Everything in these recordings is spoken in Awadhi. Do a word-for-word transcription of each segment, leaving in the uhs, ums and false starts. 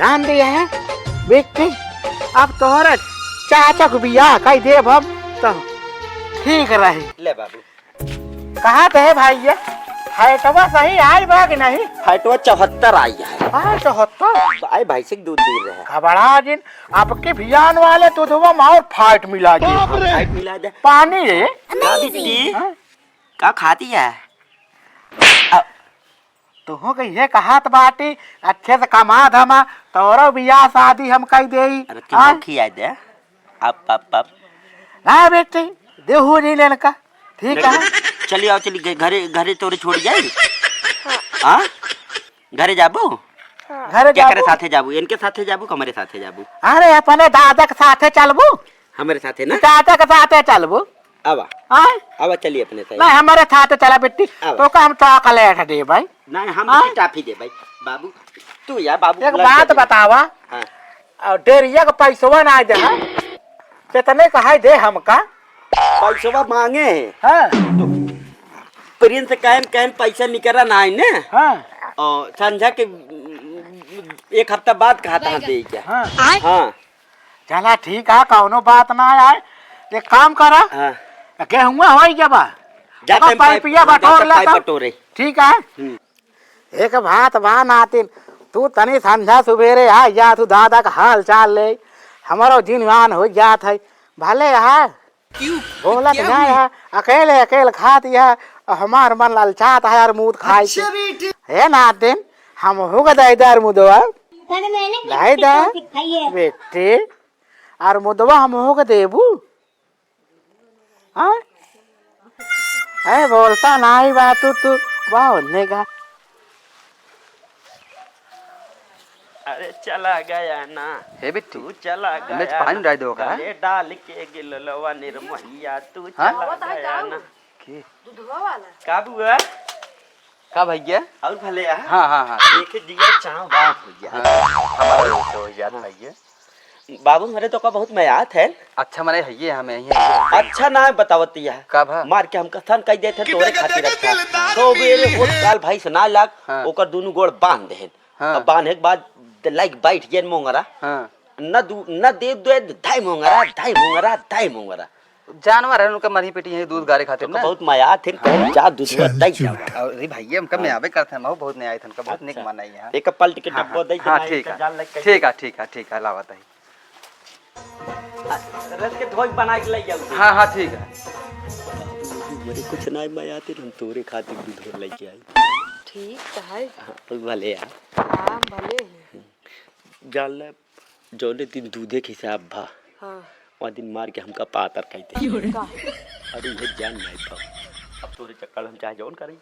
जान दिया है बिट्टी, अब तोहरे चाचा को बियाह कइ देब हम तो ठीक रही। ले बाबू। कहा थे भाई ये, फैटवा सही आई बा कि नहीं? फैटवा चौहत्तर आई है। हाँ, चौहत्तर? आई भाई से दूध दे रहे हैं। घबरा जिन, आपके भियान वाले दूधवा में और फैट मिला दे। बाप रे। फैट मिला दे। पानी है। का बिट्टी? हाँ? का खाती है? अब तुहूँ के ये कहत बाटी, अच्छे से कमा धमा, तोरो बियाह शादी हम कइ देई। अरे तू हाँ? खिया दे। अब, अब, अब। ना बिट्टी, देहू जी लेन का। ठीक है। चलिए आओ, चलिए घ-, घरे, घरे तोरे छोड़ जाई। हाँ? घरे जाबू? घरे केकरे जाबू? साथे जाबू? इनके साथे जाबू कि हमरे साथे जाबू? अरे अपने दादा के साथे चलबू। हमरे साथे ना? दादा के साथे चलबू। आवा। हाँ? आवा, चलिए अपने साथ। नहीं, हमरे साथे चला बिट्टी। आवा। तो का हम चॉकलेट देबइ। नहीं, हम हाँ? टाफी देबइ। बाबू, तू या बाबू एक बुला बात के दे। बतावा। हाँ। और डेरिया का पैसवा ना दे, हाँ? कितने का है दे हमका? पैसवा मांगे हैं। हाँ। तो प्रिंस कहन, कहन पैसा निकरा ना है ने। हाँ। और संझा के एक हफ्ता बाद कहता है दे क्या? हाँ। हाँ। चला ठीक है, कौनो बात ना आए। एक काम करा, हाँ। गेहुआ होई जबा, जाते ओकर हम पाइप, पाइपिया जाते बटोर हम पाइप लेता। बटोरे। ठीक है। हम्म। एक बात बा नातिन, तू तनी संझा सुबेरे आ जा, तू दादा का हाल चाल ले, हमारो जिनवान हो जात है। भले है, बोलत ना है, अकेले अकेले खात है, हमार मन ललचात है यार, मूत खाए के। अच्छा बेटी। हे नातिन, हम हो गए दाई दार मुदवा। दाई दा, बेटी, और मुदवा हम हो गए देबू। हाँ? ए, बोलता नाही बा तू, तू, वाह, होने का। अरे चला गया ना। हे बिट्टी, तू चला हमें गया पानी ना। डाल दो का? गले डाल के गिललवा निर्मोहिया, तू हाँ? चला गया ना। के? दूधवा वाला। का बुआ? का भैया? और भले आ? हाँ, हाँ, हाँ। देखे जिया चाह बाप हो गया। हाँ, हमारा तो हो जात हाँ। भैया। बाबू, हमरे तो का बहुत मयात है। अच्छा, मने है ये, हमें ये, ये, ये। अच्छा ना बतावत यह। का भा? मार के हमका थन कह देते तोरे खातिर अच्छा। तो बेरे होत काल भाई से ना लाग, हाँ। ओकर दोनों गोड़ बांध देहन। हाँ। अब बांधे के बाद लाइक बैठ गए मोंगरा। हाँ। न दू, न दे दे, धाई मोंगरा, धाई मोंगरा, धाई मोंगरा। जानवर है, उनका मरी पेटी है दूध गारे खातिर तो ना। बहुत मया थे, हाँ। कहीं जा दूध चल, दे चुप। जावा। और रे भैया, हमका हाँ। में आवे करते हैं, बहुत नहीं आए थे, उनका बहुत निक अच्छा। मन आई है। एक पलट के हाँ, डब्बो हाँ। दे के हाँ, ना, ठीक एक है। जान लग के ठीक है, ठीक है, ठीक है, लावत है। आ, रस के धोई बना के ले जाओ। हाँ, हाँ, ठीक है। मेरे कुछ ना मया थे, हम तोरे खातिर दूध लेके आई। ठीक तो है। हाँ, तो भले यार। हाँ, भले है। जान ले, जौने दिन दूधे के हिसाब भा, हाँ। वह दिन मार के हमका पातर कह दे। काहे? अरे, ये जान नहीं पाओ। अब तोरे चक्कर में हम चाहे जौन करी।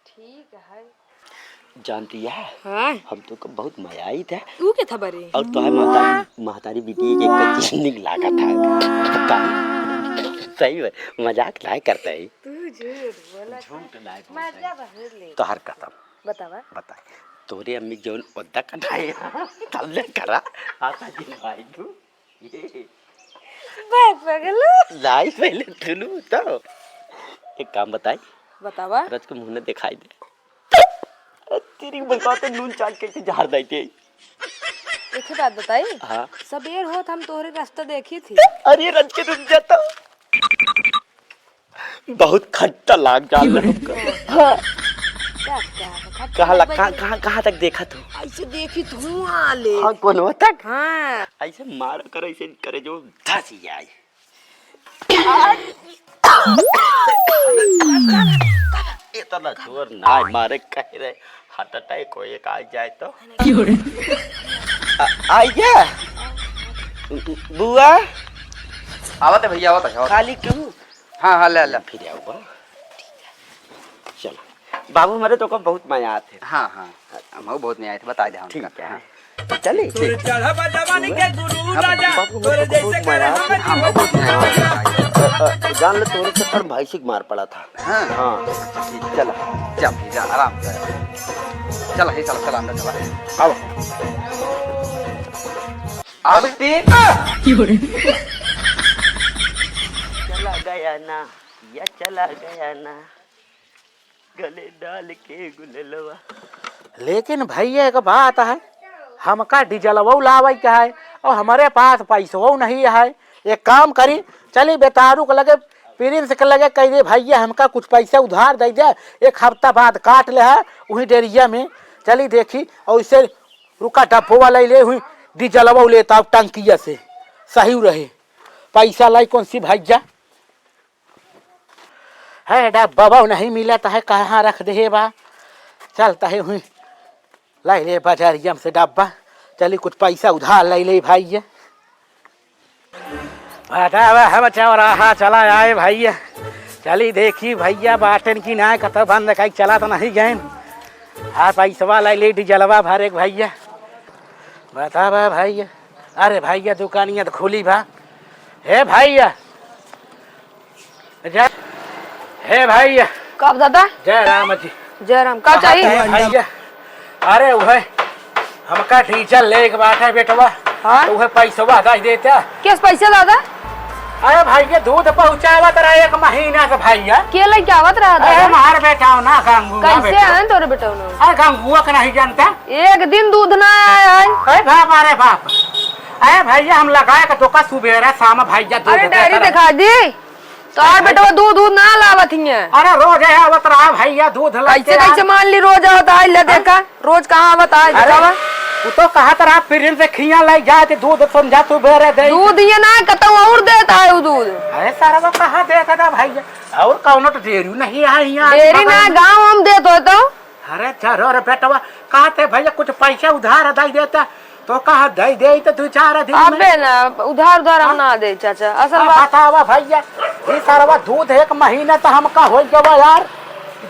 ठीक है। जानती है, हाँ। हम तो को बहुत मजा आई था। तू के था बरे? और तो है महतारी, महतारी बिटिया के एक चीज निक लागत है। सही में, मजाक नहीं करते हैं। तू झूठ बोला। झूठ नहीं बोलते। मजा बहुत ले। तो हर कसम। बतावा। बता। तोरे अम्मी जौन ओद्दा कढ़ाई, तब ले करा। आता जी भाई तू। ये। बे पगलू। लाई पहले दुनू तो। एक काम बताई। बतावा। रच के मुंह न दिखाई दे। तेरी बता तो नून चाट के झाड़ दाई थे। एक ही बात बताई। हाँ। सबेर होत हम तोहरे रास्ता देखी थी। अरे रच के रुक जाता। बहुत खट्टा लाग जाल रहा हमका। हाँ। क्या, क्या है? खट्टा कहाँ लग लग, कहाँ, गई। कहाँ, कहाँ तक देखा तू? ऐसे देखी धुआं ले। हाँ, कौन हुआ तक? हाँ। ऐसे मार कर, ऐसे करे जो धस जाए। इतना जोर ना मारे कह रहे, heart attack हो एक आ जाए तो। क्यों रे? आ, आई क्या? बुआ? आवत है भैया, आवत है, आवत है। खाली क्यों? हाँ, हाँ, ले, ले। फिर आऊँगा। चलो। बाबू हमारे तो को बहुत मजा आते हैं। हाँ, हाँ। हम बहुत मजा आए थे, बता दे हम ठीक है। हाँ। तो चली? ठीक। चढ़ब जवानी के गुरु हम राजा, बाबू तोरे हमारे तो जैसे बहुत मजा करे आते हैं। हम बहुत मजा आते हैं। अ, अ, जान ले तोरे चक्कर में भाई से मार पड़ा था। हाँ। हाँ। ठीक, चला। चल, जा, आराम से। चला, हे चला, चला, अंदर चला। आओ। आओ बेटी। चला गया ना, या चला गया ना, गले डाल के गुललवा। लेकिन भैया एक बात है, हमका डीजलवो लावइ के है और हमरे पास पैसवो नहीं है। एक काम करी, चली बेतारू के लगे, प्रिंस के लगे कहि दे, "भइया, हमका कुछ पैसा उधार दइ दे, एक हफ्ता बाद काट लेहा उहीं डेरिया में।" चली देखी, और इसे रुका, डब्बवा लइ ले, उहीं डीजलवो लेता टंकिया से, सही रहे। पैसा लाई कौन सी भइया? है डब्बा नहीं मिलत है, कहाँ रख देहे बा? चलत है हुई, लाई ले बजरिया में से डब्बा। चली कुछ पैसा उधार लाई ले भइया। बतावा, हम चौराहा चला आए भइया। चली देखी भइया बाटेन कि नाहीं, कतौ बंद कइ चला तो नहीं गएन। हाँ, पैसवा लाई ले, डीजलवा भरे के भइया। बतावा भइया, अरे भइया, दुकानिया तो खुली बा। हे भइया, जय, हे भइया। कब दादा? जय राम जी। जय राम। का चाहिए? हे भइया, अरे उहे हमका डीजल लेके बाटे बेटवा। हाँ? तो उहे पैसवा दइ देता। किस पैसे दादा? अरे भइया, दूध पहुँचावत रहा एक महीना से भइया। के लेके आवत रहा अरे दादा? हमार बेटा हो ना, गंगुआ कैसे बेटा। आए तोरे बेटा हो ना? अरे गंगुआ के नहीं जानता? एक दिन दूध ना आया है। अरे बाप, अरे बाप। अरे भइया, हम लगाए के तोका सुबेरे शाम भइया दूध अरे देत डेयरी रहे। दिखा दी। तोहार बेटवा दूध, दूध ना लावत हियाँ। अरे रोज है आवत रहा भइया दूध लेके कैसे, यार। कैसे मान ली रोज आवत है, ले देखा, रोज कहाँ आवत है, अरे, दिखावा। उ तो कहत रहा प्रिंस से खिया लाई जाए ते दूध संझा सुबेरे दे। दूध ये ना, कतौ और देत है उ दूध। अरे सरवा कहाँ देत है ना भइया, और कौनो तो डेयरी नहीं है यहाँ। डेयरी ना, गाँव हम देत हो तो। अरे चलो रे बेटवा, कहते भइया कुछ पैसा उधार दइ देता, तो कहा दइ दे तो दू चार दिन में। अबे ना, उधार उधार हम हाँ? ना दे चाचा, असल अब बात। बतावा भइया, ई सरवा दूध एक महीना तो हमका होइ गवा यार,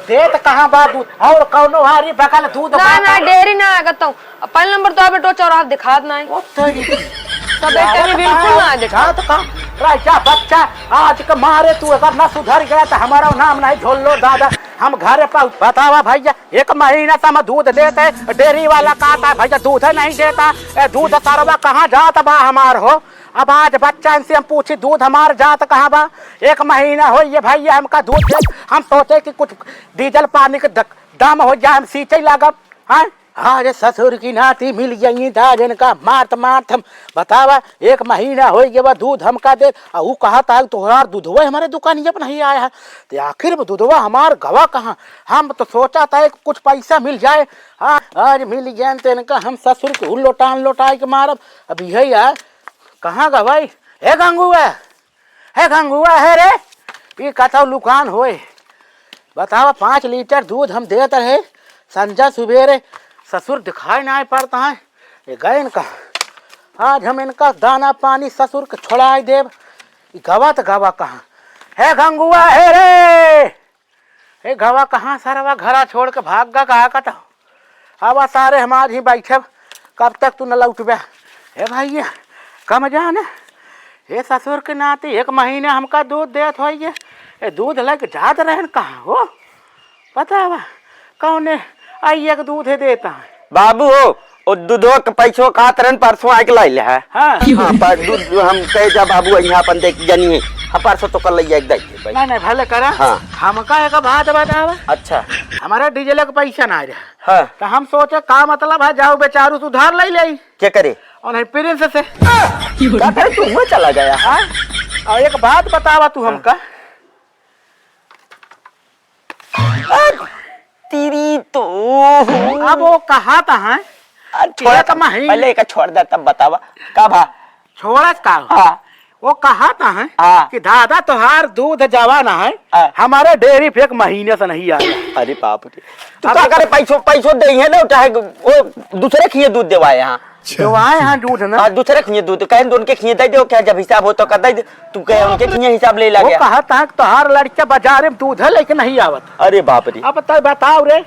देत कहाँ बा दूध? और कौनो हारी बगल दूध ना, बा ना, तो? डेयरी ना, कहता हूँ। अब पहले नंबर तो अबे टो चौराहा दिखात ना है। ओ तेरी। सब एक टाइम बिल्कुल ना दिखा। जात का? राजा बच्चा, आज के मारे तू अगर ना सुधर गया तो हमारा नाम नहीं ढोल लो दादा। हम घर पर बतावा भइया, एक महीना से हम दूध देते, डेयरी वाला कहता है, "भइया, दूध नहीं देता।" ए, दूध सरवा कहाँ जात बा हमार हो? अब आज बच्चन से हम पूछी, "दूध हमार जात कहाँ बा?" एक महीना होइ ये भइया हमका दूध दे, हम सोचे कि कुछ डीजल पानी के द-, दाम होइ जाए, हम सींचे लागब। हाँ? अरे ससुर की नाती मिल गई दाजन का मारत मारत हम। बतावा, एक महीना होइ गवा दूध हमका दे, आ ऊ कहत है, "तोहरार दूधवा हमरे दुकानिया पर नहीं आया है।" ते आखिर में दूधवा हमार गवा कहाँ? हम तो सोचा था कि कुछ पैसा मिल जाए। हाँ, आज मिल गया तो इनका हम ससुर के हुल लोटान लोटाई के मारब। अब यही है, कहाँ गवाई? हे गंगुआ, हे गंगुआ है रे, ई कतौ लुकान होए। बतावा, पाँच लीटर दूध हम देत रहे संझा सुबेरे, ससुर दिखाई नाहीं पड़त है। ये गए इनका, आज हम इनका दाना पानी ससुर के छोड़ाई देब। ई गवा त गवा कहाँ? हे गंगुआ, हे रे, हे गवा कहाँ सरवा घरा छोड़ के भाग गा का कतौ? अब सारे हम आज ही बैठब, कब तक तू न लौटबे? हे भइया, कम जाने, हे ससुर के नाती एक महीना हमका दूध देत होइए, ए दूध लेके जात रहन कहाँ हो? बतावा, कौने आइए के दूध देता है? बाबू हो, ओ दूधो के पैसो कहत रहन, परसों आइके लाइ ले है। हाँ। हाँ, पर दूध हम कहे जा बाबू, यहाँ अपन देख जनिए, हम परसों तो कल ले जाए, देख ले भाई। नहीं, नहीं, भले करा। हाँ। हमका एक बात बतावा। अच्छा। हमारा डीजल के पैसा ना रहा। हाँ। तो हम सोचे, का मतलब है, जाओ बेचारू से उधार ले ले। क्या करे? और नहीं, प्रिंस से। का करे, तू हुआ चला गया? हाँ? और एक बात बतावा तू हाँ। हमका। अ, तेरी तो। अब वो कहा था, हैं? अ, छोड़ा एक तो, महीने पहले एक छोड़ दे, तब बतावा। का भा? छोड़ा का? हाँ। वो कहा था, हैं? हाँ। कि दादा तोहार दूध जवान है, हाँ। हमारे डेयरी पे एक महीने से नहीं आया। अरे बाप रे। तू अब का करे, पैसों, पैसों दे है ना, चाहे वो दूसरे खिए दूध देवाए यहाँ। अच्छा। जो आए हैं दूध ना। हाँ, दूसरे खिए दूध, कहें तो उनके खिए दे दो, क्या जब हिसाब हो तो कर दे दे। तू कहे उनके खिए हिसाब ले ला वो गया। कहा था कि तोहार लड़का बाजार में दूध है लेके नहीं आवत। अरे बाप रे। अब तय बताओ रे,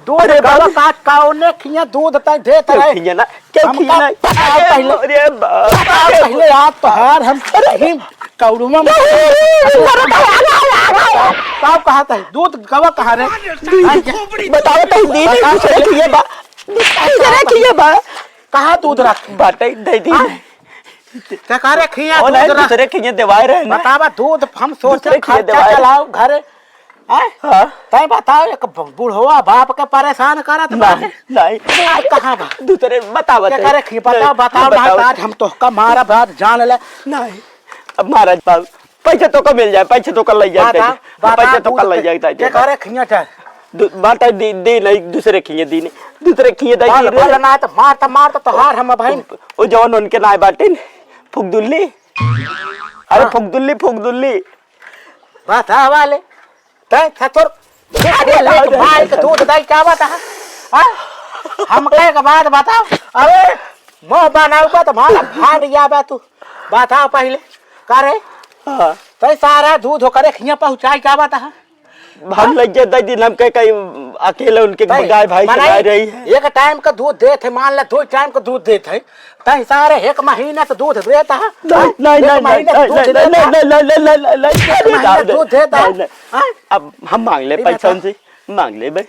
दूध अरे गवा बाप। का कौने खिए दूध तय देत क्यों रहे? खिए ना? क्यों हम खिए का ना? पता अरे पहले, अरे बाप। पता पहले आज तोहार हम अरे। कहीं कौड़ुमा में नहीं, नहीं, नहीं, नहीं, नहीं, नहीं, नहीं, नहीं। का कहा था? दूध गवा कहाँ रे? नहीं, हाँ, क्या? बताओ तो दीदी, बता दूसरे पहले। खिए बा। दूसरे खिए बा। कहाँ दूध रखे? बाटे दे दी। हाँ? ते का रे खिया ओ दूध नहीं, रख। दूसरे खिए देवाए रहे ना। बतावा, दूध हम सोचे दूसरे खिए खर्चा देवाए। चलाओ घरे। हैं? हाँ। तैं बताओ, एक ब-, बुढ़वा बाप के परेशान करत बाटे। नहीं, नहीं। दूध कहाँ बा? दूसरे बताओ, के बताओ। करे खी-, बताओ, नहीं, बताओ, ना बताओ। आज हम तोहका मारब, आज जान ले। नहीं, अब महाराज बाबू, पैसा तोका मिल जाए, पैसा तोका लइ जाए, बताओ, पैसा, बताओ, पैसा तोका दूध लइ के, जाए, के करे खिया चाहे? दू-, बाटा दी, दी नहीं, दूसरे खिए दी नहीं, दूसरे खिए दी बोल, नहीं रे। बोल ना, तो मार, तो मार, तो तोहार हम भाई। ओ जवन उनके नाय बाटिन, फुकदुल्ली। अरे हाँ। फुकदुल्ली, फुकदुल्ली। बतावा ले। तैं ससुर, अरे, अरे, भाई के दूध दही का बता? हाँ? हमका एक बात बताओ। अरे, मुँह बनाऊ बा तुम्हारा, फाट गया बा तू। बताओ पहिले, का रे? हाँ। तैं सारा दूध ओकरे खिया पहुँचाई का बता? हम लग गए दस दिन, हम कहे कहीं अकेले उनके नहीं, गाय भैंस मनाई, चला रही है। एक टाइम का दूध देत है, मान ला दो टाइम का दूध देत है, तैं सारे एक महीना से दूध देता है। नहीं, नहीं, एक नहीं, महीना से नहीं, दूध नहीं, देता है। नहीं, नहीं, नहीं, नहीं, नहीं, एक महीना नहीं, दूध देता है। नहीं, नहीं। हाँ? अब हम मांग ले ये पैसा बता। उनसे, मांग ले भाई।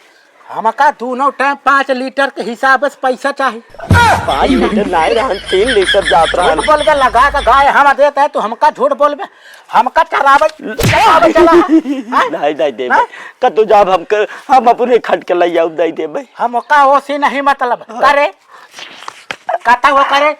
हमका दोनों टाइम पाँच लीटर के हिसाब से पैसा चाही। पाँच लीटर नहीं रहन, तीन लीटर जात झूठ रहन। बोल के लगा के गाय हम देता है, तू हमका झूठ बोलबे, हमका चरावे, चरावे चला है? हाँ? नहीं, नहीं देबे। हाँ? कतौ जाब हम क-, हम अपने खट के लइ आउब, दइ देबे। हमका ओसी नहीं मतलब। हाँ। करे? कतौ करे?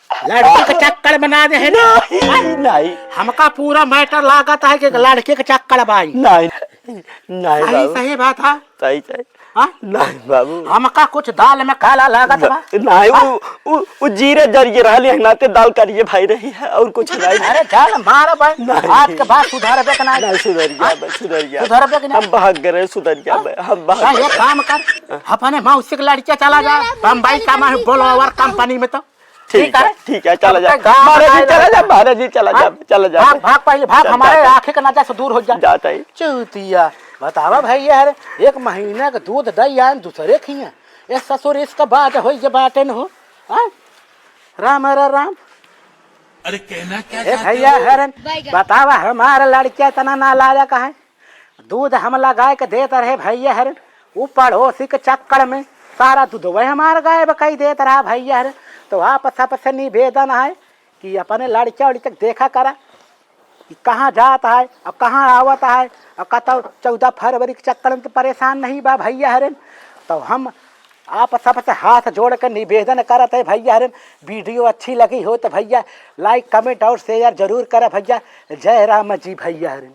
लड़की के चक्कर में ना दे है ना? नहीं, नहीं। हमका पूरा matter लागत है कि लड़की के चक्कर बाई। नहीं, नहीं सही, बाबू। सही बात है। सही, सही। हाँ? नहीं बाबू। हमका कुछ दाल में काला लागत बा। नहीं, हाँ? उ, उ, उ जीरे जरिए रहली है, नाते दाल करिए भाई रही है, और कुछ नहीं। अरे जान मार बे। नहीं। आज के बाद सुधरबे के नहीं। नहीं, सुधर गया हाँ? बे, सुधर गया। सुधरबे के नहीं? हम भाग गए, सुधर गया हाँ? बे, हम भाग हाँ, गए। एक काम कर, अपने मौसी के लड़के चला जा, बम्बई का मैं बोलो और कंपनी में तो। ठीक ठीक है, है? ठीक है, चला अब जा। तक गाँव महाराज जी, में चला जा, आए महाराज जी, चला जा, हाँ? चला जा। भाग, भाग, पहले भाग, चल, हमारे जाता है। आँखें के नजर से दूर हो जा। जाता है। चूतिया, बतावा भैया, अरे, एक महीना के दूध दही आन दूसरे खिया। ए ससुर, इसका बात होई जे बाटे न हो। हाँ? राम, अरे राम। अरे, कहना क्या ए चाहते भैया, हो? हरन, बैगन। बतावा, हमारा लड़किया इतना नालायक है। दूध हम लगाए के देत रहे भैया हरन, उ पड़ोसी के चक्कर में सारा दूधवे हमार गायब कई देत रहा भैया हरन। तो आप सबसे निवेदन है कि अपने लड़का उड़का के देखा करा कि कहाँ जात है और कहाँ आवत है, और कतौ चौदह फरवरी के चक्कर में तो परेशान नहीं बा भैया हरन। तो हम आप सबसे हाथ जोड़ के निवेदन करत है भैया हरन, video अच्छी लगी हो तो भैया like, comment और share जरूर करा भैया। जय राम जी भैया हरन।